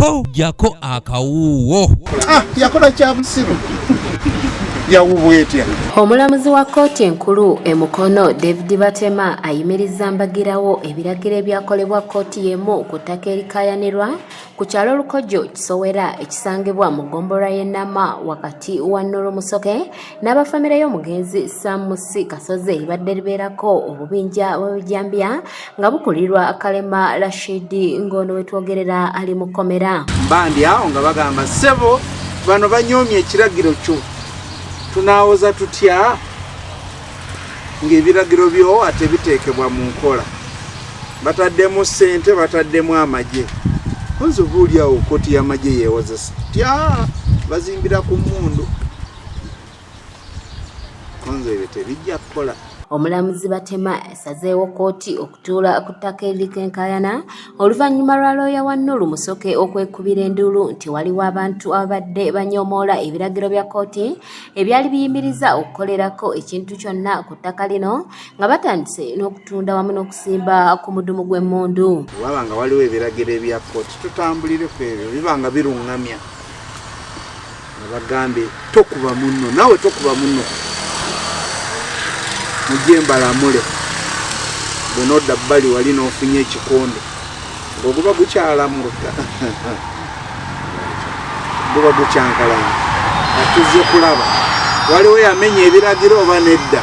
Ho, jjako akawuuwo. Ah, yakola kya busiru, yawubwa etya? Omulamuzi wa kkooti enkulu e Mukono, David Batema, ayimirizza mbagirawo ebiragiro ebyakolebwa kkooti y'emu ku ttaka erikaayanirwa ku kyalo Lukojo Kisowera ekisangibwa mu ggombolola y'e Nama wakati wa Nuru Musoke n'abafamire y'omugenzi Sam Musi Kasozi eribadde libeerako obubinja bw'ebijambiya nga bukulirwa Kalema Rashidi ng'ono wetwogerera ali mu kkomera. Mbandi awo nga bagamba, "Ssebo, bano banyoomye ekiragiro kyo, tunaawoza tutya ng'ebiragiro byo ate biteekebwa mu nkola? Bataddemu ssente, bataddemu amagye." Nze oba oli awo, kooti y'amagye yeewozesa tya? Bazimbira ku mmundu. Konze ebyo tebijja kukola. Omulamuzi Batema asazeewo kkooti okutuula ku ttaka eririko enkaayana oluvannyuma lwa looya wa Nuru Musoke okwekubira enduulu nti waliwo abantu ababadde banyoomoola ebiragiro bya kkooti ebyali biyimiriza okukolerako ekintu kyonna ku ttaka lino, nga batandise n'okutunda wamu n'okusimba ku mudumu gw'emmundu. Waba nga waliwo ebiragiro ebya kkooti, tutambulire ku ebyo biba nga biruŋŋamya, nga bagambe tokuba munno, naawe tokuba munno, mujje mbalamule. Bwe nodda bbali wali n'ofunye ekikonde ng'oguba gukyalamuluka, guba gukyankalana. Atuzze kulaba waliwo yamenya ebiragiro oba nedda.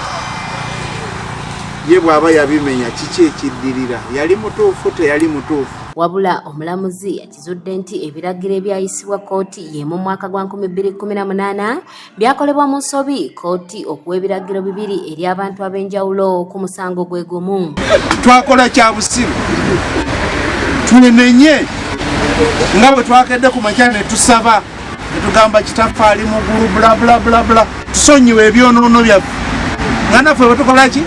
Ye bw'aba yabimenya, kiki ekiddirira? Yali mutuufu, teyali mutuufu? Wabula omulamuzi yakizudde nti ebiragiro ebyayisibwa kkooti y'emu mu mwaka gwa 2018 byakolebwa mu nsobi, kkooti okuwa ebiragiro bibiri eri abantu ab'enjawulo ku musango gwe gumu. Twakola kya busiru, twenenye nga bwe twakedde ku makya ne tusaba ne tugamba, "Kitaffe ali mu ggulu, bla bla bla bla, tusonyiwe ebyonoono byaffe nga naffe bwe tukola ki."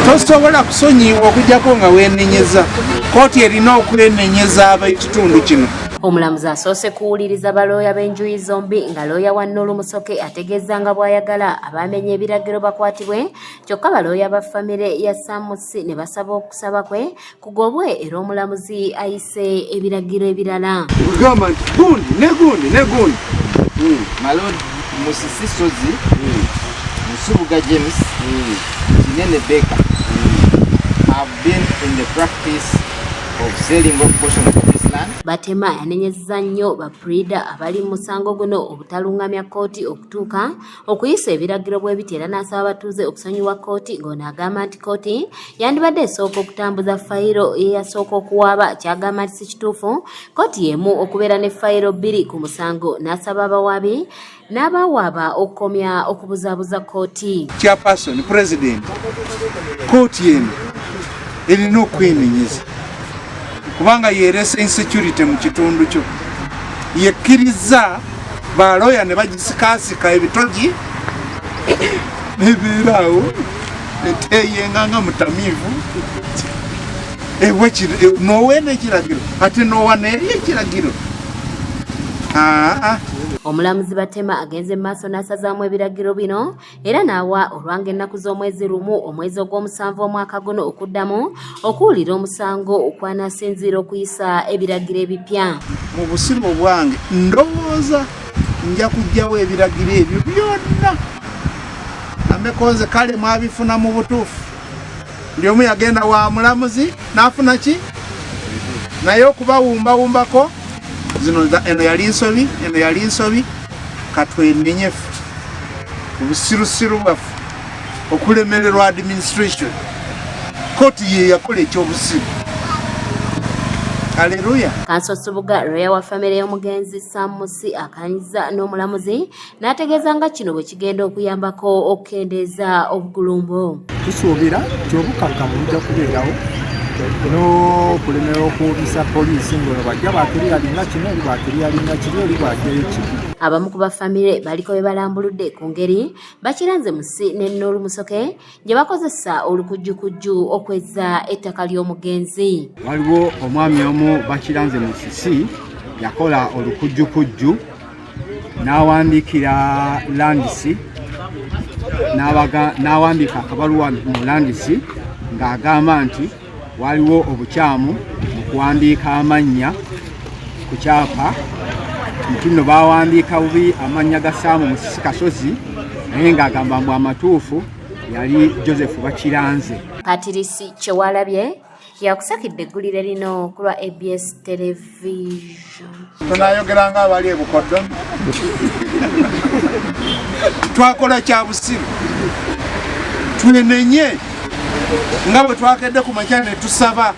Tosobola kusonyiwa okujjako nga weenenyeza. Kooti erina okwenenyeza ab'ekitundu kino. Omulamuzi asoose kuwuliriza balooya b'enjuyi zombi, nga looya wa Nuru Musoke ategeeza nga bw'ayagala abamenya ebiragiro bakwatibwe, kyokka balooya ba famire ya Samusi ne basaba okusaba kwe kugobwe era omulamuzi ayise ebiragiro ebirala. Kugamba nti gundi ne gundi ne gundi. My Lord, Musisi Sozi, Nsubuga James, Kinene Baker have been in the practice of selling off portions of this land. Batema yanenyezza nnyo bapulida abali mu musango guno obutalungamya kkooti okutuuka okuyisa ebiragiro bwe biti, era n'asaba abatuuze okusonyiwa kkooti, ng'ono agamba nti kkooti yandibadde esooka okutambuza fayiro ye yasooka okuwaaba, kyagamba nti si kituufu kkooti y'emu okubeera ne fayiro bbiri ku musango, n'asaba abawaabi n'abawaaba okukomya okubuzaabuza kkooti. Chairperson, president, kooti eno erina okwenenyeza kubanga yeresa insecurity mu kitundu kyo. Yekkiriza baloya ne bagisikasika ebitogi nebeeraawo eteyenga nga mutamiivu. Noweena ekiragiro ate nowa neeri ekiragiro. Aa. Omulamuzi Batema agenze mu maaso n'asazaamu ebiragiro bino era n'awa olwanga ennaku z'omwezi 1 omwezi ogw'omusanvu omwaka guno okuddamu okuwulira omusango okwanaasinziira okuyisa ebiragiro ebipya. Mu busiru obwange ndowooza nja kugjawo ebiragiro ebyo byonna amekonze. Kale mwabifuna mu butuufu, buli omu yagenda wa mulamuzi n'afuna ki, naye okubawumbawumbako zino eno yali nsobi, eno yali nsobi. Katwenenye ffe obusirusiru bwaffe okulemererwa administration. Kooti ye yakola ekyobusiru. Aleluya. Kanso Subuga, looya wa famire y'omugenzi Sam Musi, akanyiza n'omulamuzi n'ategeeza nga kino bwe kigenda okuyambako okukendeeza obugulumbo. Tusuubira nti obukakkamu bujja kubeerawo n'okulemera okuwubisa poliisi ng'ono bajja bakiriyalinga kino, oli bwakiriyalinga kiri, oli bwagyayo kiri. Abamu ku bafamire baliko be balambuludde ku ngeri bakiranze Musi ne Nuru Musoke gye bakozesa olukujjukujju okwezza ettaka ly'omugenzi. Waliwo omwami omu bakiranze Musisi yakola olukujjukujju n'awandiikira Lands, n'awandiika akabaluwa mu Lands ng'agamba nti waliwo obukyamu mu kuwandiika amannya. Ku kyapa nti nno bawandiika bubi amannya ga Saamu Musisi Kasozi, naye ng'agamba mbu amatuufu yali Joseph Bakiranze. Patirisi Kyewalabye yakusakidde eggulire lino ku lwa ABS Television. Tunayogera nga abali ebukoddo, twakola kya busiru, twenenye nga bwe twakedde ku makya ne tusaba.